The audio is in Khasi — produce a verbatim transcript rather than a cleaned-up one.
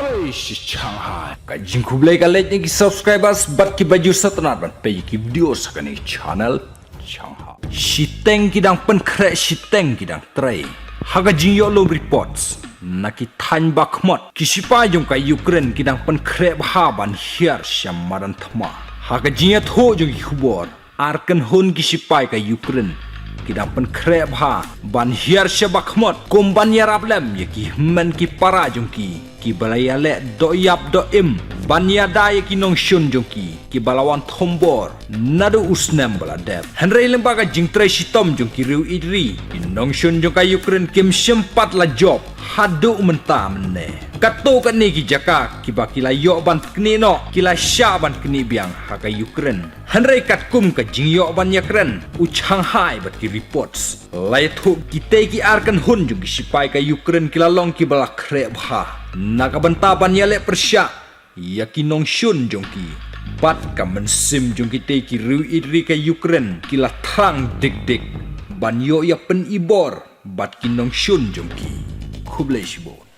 Ei, shi Shanghai. Ka jingkhublei ka leit ïa ki subscribers bad ki bajur satnat ban peit ïa ki video sa kane channel Shanghai. Shiteng ki dang pynkhreh, shiteng ki dang trei. Ha ka jingïoh lum reports na ki thaiñ bakhmot, ki shipai jong ka Ukraine ki dang pynkhreh bha ban hiar sha madan thma. Ha ka jingïathuh jong ki khubor, ar kynhun ki shipai ka Ukraine ki dang pynkhreh bha ban hiar sha bakhmot, kum ban ïarap lem ïa ki hynmen ki para jong ki, ki ba la ïaleh doh ïap doh im ban ïada ïa ki nongshun jong ki, ki ba la wan thombor naduh u snem ba la dep. Hynrei lyngba ka jingtrei shitom jong ki riew ïeit ri, ki nongshun jong ka Ukraine kim shym pat la jop haduh mynta mynne. Katto katne ki jaka ki ba ki la ïoh ban knieh noh, ki la shah ban knieh biang ha ka Ukraine. Hynrei katkum ka jingïoh ban ïakren u Shanghai bad ki reports, la ïathuh kitei ki ar kynhun jong ki shipai ka Ukraine ki la long ki ba la khreh bha na ka bynta ban ïaleh pyrshah ïa ki nongshun jong ki. Bad ka mynsiem jong kitei ki riew ïeit ri ka Ukraine ki la thrang dik dik ban ïoh ïa pynibor bad ki nongshun jong ki. Khublei shibun.